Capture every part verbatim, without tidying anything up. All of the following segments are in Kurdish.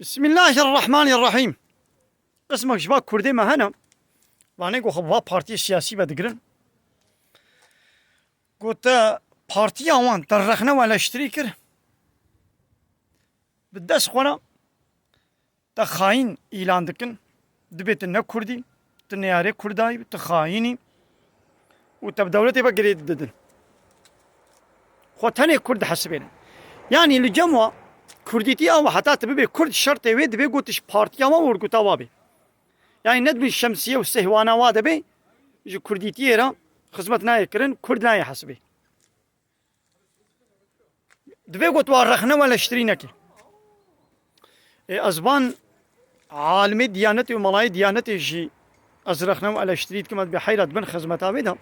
Bismillahirrahmanirrahîm. Qismek ji va Kurdê me hene. Vanê ku xwe bi va partiyê siyasî ve digirin. Ku te partiya wan te rexne û eleştirî kir. Bi dest xwe re te xayîn îlan dikin. Dibê tu ne Kurdî, tu neyarê Kurda yî, tu xayîn î û te bi dewletê ve girê didin. Xwe tenê Kurd dihesibênin. Yanî li cem wa Kurdîtî ew heta tu bibê Kurd şertê wê dibê ku tu ji partiya wa û örgüta wa bê. Yanî ne dibin şemsiye û sehwana wa de bê, ji Kurdîtiyê re xizmet nayê kirin, Kurd nayê hesibê. Divê ku tu wa rexne û eleştirî nekî. Ê, ez van alimê diyanetê û melayê diyanetê jî ez rexne û eleştirî dikim, ez bê heyra dibin xizmeta wê de.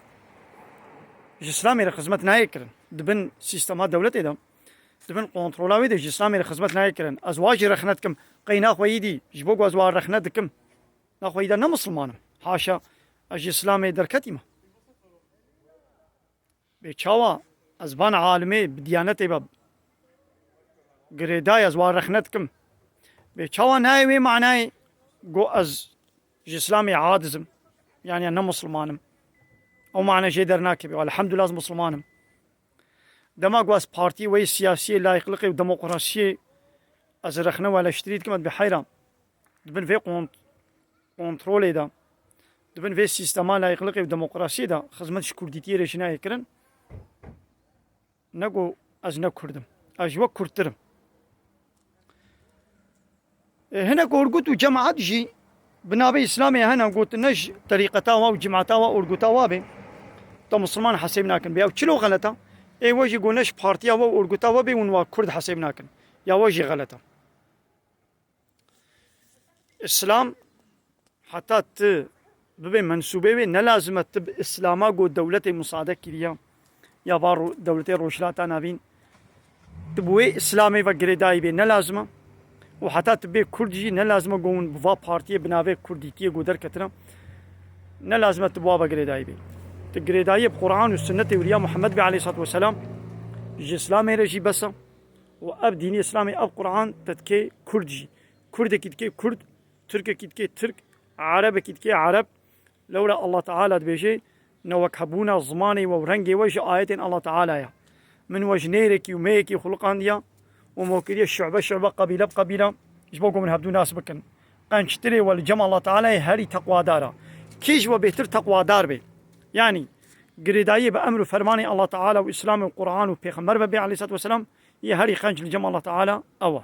Ji Îslamê re xizmet nayê kirin. Dibin sîstema dewletê de. Dibin kontrola wê de ji Îslamê re xizmet nayê kirin. Ez wa jî rexne dikim. Qey naxweyî dî, ji bo ku ez wa rexne dikim. Naxweyî de ne misilman im. Haşa, ez ji Îslamê derketîme. Bê çawa ez van alimê bi diyanetê ve girêdayî ez wa rexne dikim. Bê çawa nayê wê manayê ku ez ji Îslamê aciz im. Yanî ne misilman im. Ew mane jê dernakeve. Elhamdulillah ez misilman im. Dema ku ez partiyê wê siyasiyê, layıklıkê û demokrasiyê ez rexne û eleştirî dikim, ez bê heyran. Dibin vê kont-, kontrolê de, dibin vê sîstema layıklıkê û demokrasiyê de xizmet ji Kurdîtiyê re jî nayê kirin. Ne ku ez ne Kurd im. Ez ji we Kurdtir im. E, hinek orgut û cemaat jî bi navê Îslamê hene, gotin ne ji terîqeta wa û cemaata wa, orguta wa bê. Te misilman hesêb nakin. Bê ew çilo xeleta? Ê we jî got ne ji partiya we û orguta we bê, hûn wa Kurd hesêb nakin. Ya we jî xeleta. Îslam heta tu bibê mensûbê wê, ne lazim e tu bi Îslama ku dewletê musade kiriye, ya va ro-, dewletê Rojhilata Navîn, tu bi wê Îslamê ve girêdayî bê, ne lazim e. Û heta tu bê Kurd jî ne lazim e ku hûn bi va partiyê bi navê Kurdîtiyê ku derketine, ne lazim e tu bi wa ve girêdayî bê. Tu girêdayî bi Quran û Sunnetê Wiriya Muhammed bê aleyhissalatu vesselam, ji Îslamê re jî bes e. Û ev dînî Îslamê, ev Quran te dikê Kurd jî. Kurdekî dikê Kurd, Tirkekî dikê Tirk, Erebekî dikê Ereb. Lewra Allah Teala dibêje, ne wek hebûna zimanê we û rengê we ji ayetên Allah Teala ye. Min we ji nêrekî û mêyekî xuliqandiye û me kiriye şu'be şu'be, qebîle bi qebîle, ji bo ku min hevdû nas bikin. Qençtirê we li cem Allah Tealayê herî teqwadar e. Kî ji we bêtir teqwadar bê? Yanî, girêdayî bi emr û fermanê Allah Teala û Îslam û Quran û Pêxember ve bê aleyhissalatu vesselam, yê herî qenc li cem Allah Teala ew e.